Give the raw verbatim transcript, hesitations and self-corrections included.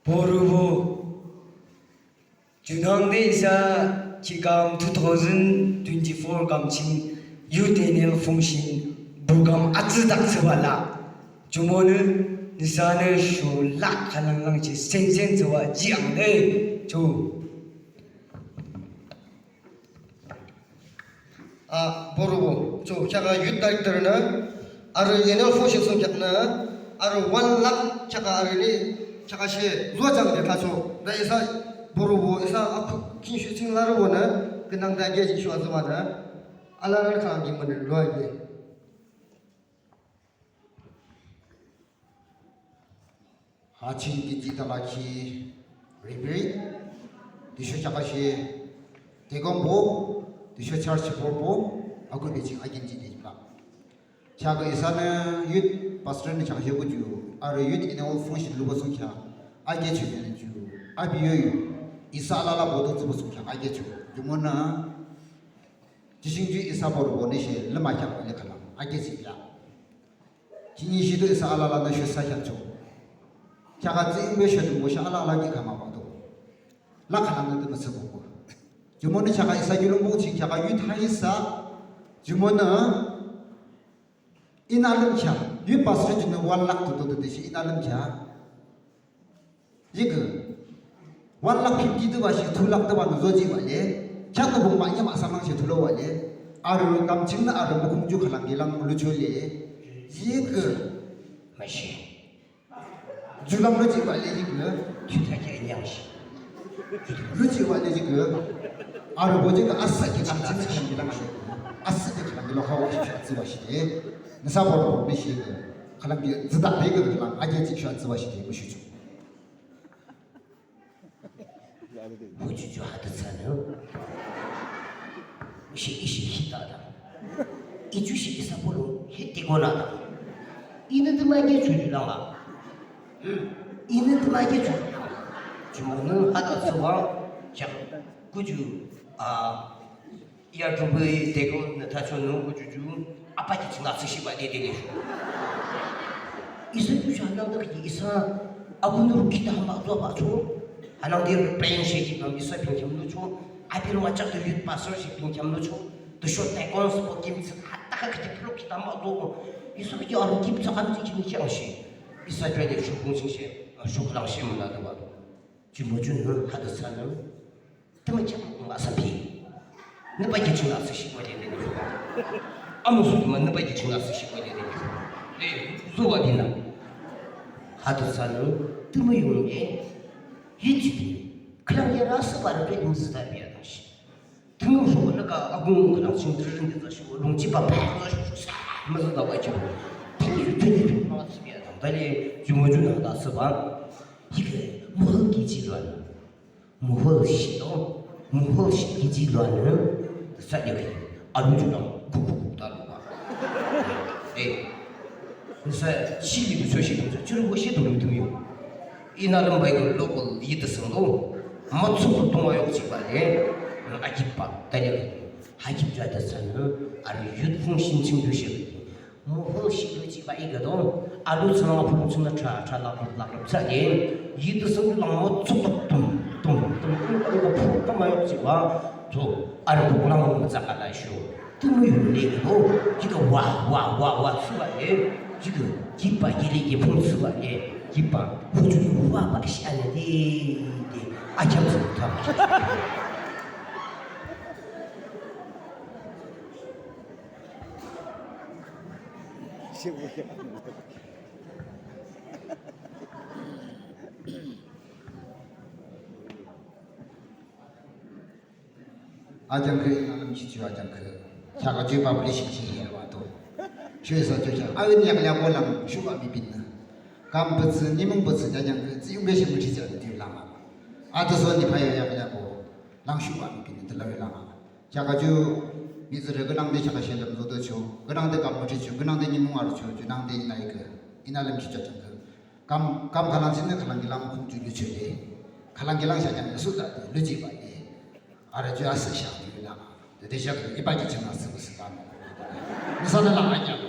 Borübo, junangde isa ki kam two thousand twenty-four kam ching youth annual function program atsüdak thsübah la. Jumonü nüsanü sholak khülang lang chi sensen thsübah jiangde ju. A, borübo, ju kheakü youth director nü, arü annual function thsungkheaknü, arü one lakh kheakü arü ni, kheakü she, zojang de thacho, nü isa, borübo, isa, akuk, kinshu ching larübonü, künangde ge jingshu atsübanü, alarü khülang ki münü lua ge. Ha ching ki jidala ki ribiri, tüsho kheakü she deacon bo, tüsho church bo bo, akuk beching akin jide la. Kheakü isanü youth pastor nü kheakü she kuju, arü youth annual function lubah thsungkheak, akecho ju, api yo yo, isa alala boto thsübah thsungkheak akecho, jumonü, jishing ju isa borübonü she lümakheak le khülang, akecho ya. Khihni shido isa alalanü shusa kheakcho. Kheakü tsühyungbe shodungbo she alala ki khama bado. La khülangnü tümü thsübongo. Jumonü kheakü isa kiulongbo ching kheakü youth ha isa. Jumonü inü lümkheak. Youth pastor junü one lakh tutu tutu she inü lümkheak. Yikü, one lakh fifty tübah shi two lakh tübanü zojihbah le, kheakü bung mahne mahsam lang shi thulobah le, arü kam chingnü arü mukhung ju khülang ki lang lucho le, yikü, mashi. Ju lang lujihbah le yikü, ju thakhi anyang shi. Lujihbah le yikü, arü bo yikü asüh ki kam chingnü khülang ki lang shi, asüh ki khülang ki lo khawa shi shi atsübah shi le, nüsa borübo nü shi yikü, khülang ki züdakbe ki khülang aje ji shi atsübah shi le, mushucho. Huju ju hade thsanü. Ishi ishi hita da. Iju shi isa bolo hiti kona da. Inü tümü ge chuju lama. Inü tümü ge chuju lama. Jumonü hade thsübah. Kheakü kuju, a, ya ju bü teko nü thacho nü kuju ju, apa ki ching atsüshihbah de de le. Isa ju sha nangde ki isa, akunü ru kita hamba zobah cho. Hanangde ru plan she ki bam isa pinkyam lucho. Abi ru achak de youth pastor she pinkyam lucho. Tüsho teko spo kim tsü hata ka ki pro kita hamba zo. Isa ki aru kim tsü kam tsü kim kyang she. Isa ju de shu kung sing she, shu khülang she mülade ba do. Jumo junü hade thsanü. Tümü kheak mung asam pi. Nüpa ki ching atsüshihbah le de. Amüsüh tümü nüpa ki ching atsüshihbah le de. E, zobah binü. Hade thsanü, tümü yunge, yiji bi. Khülang ki rü asühbah rü ke nüzüta bi adashi. Tümü sho nü ka agung khülang ching türing de zashi, lungji ba ba zashi, sa, müzüta ba ji. Tümü yu tümü yu ma tsü bi adam. Dale, jumo junü hade thsübah. Yikü, muhul ki ji luan. Muhul shi do, muhul shi ki ji luanü, sa de ki, alu ju dang, kuk kuk kuk da lu ba. Eh, sa shi li du cho shi du cho, churu bo shi du lu du yo. Inü lüm bai ko local yi de sung do, ma tsu ko tong wa yok chi ba le, a ki ba, da de ki, ha ki ja de sa nü, a lu yu fung shin ching du shi. Muhul shi lu chi ba ika do, alu tsang a phung tsang a cha, cha lak lak lak lak cha ye, yi tu sung lang mo tsuk tuk tum, tum, tum, tum, tum, tum, tum, tum, mayok chi ba, to, alu buk lang mo tsa ka la shu. Tu mu yu le ki do, yi ka wa, wa, wa, wa, su ba ye, yi ka, yi ba yi le yi phung su ba ye, yi ba, hu ju yu wa ba shi a ne de, de, a kyam su ta. Ajangkü inü lümkhi ju ajangkü. Kheakü ju publish ki ya wa to. Shu isa ju kheakü. Awi ni yakli akolang shuba mi bin na. Kam betsü, nimung betsü ajangkü. Tsü yung ge shi müthi ja di lama. Ata so ni phaya yakli ako. Lang shuba mi bin na. Tela lama. Kheakü ju, mihtsürü künangde kheakü she lümzodocho, künangde kam müthricho, künangde nimung arücho, junangde inü ikü, inü lümkhi jajangkü. Kam, kam khülang chingnü khülang kilang khung ju lucho le, khülang kilang shajang shuda de, luji ba de. Arü ju asü shang de lama. Tüde shakü, iba ki ching asü bu sü kam. Nüsanü lang anyang.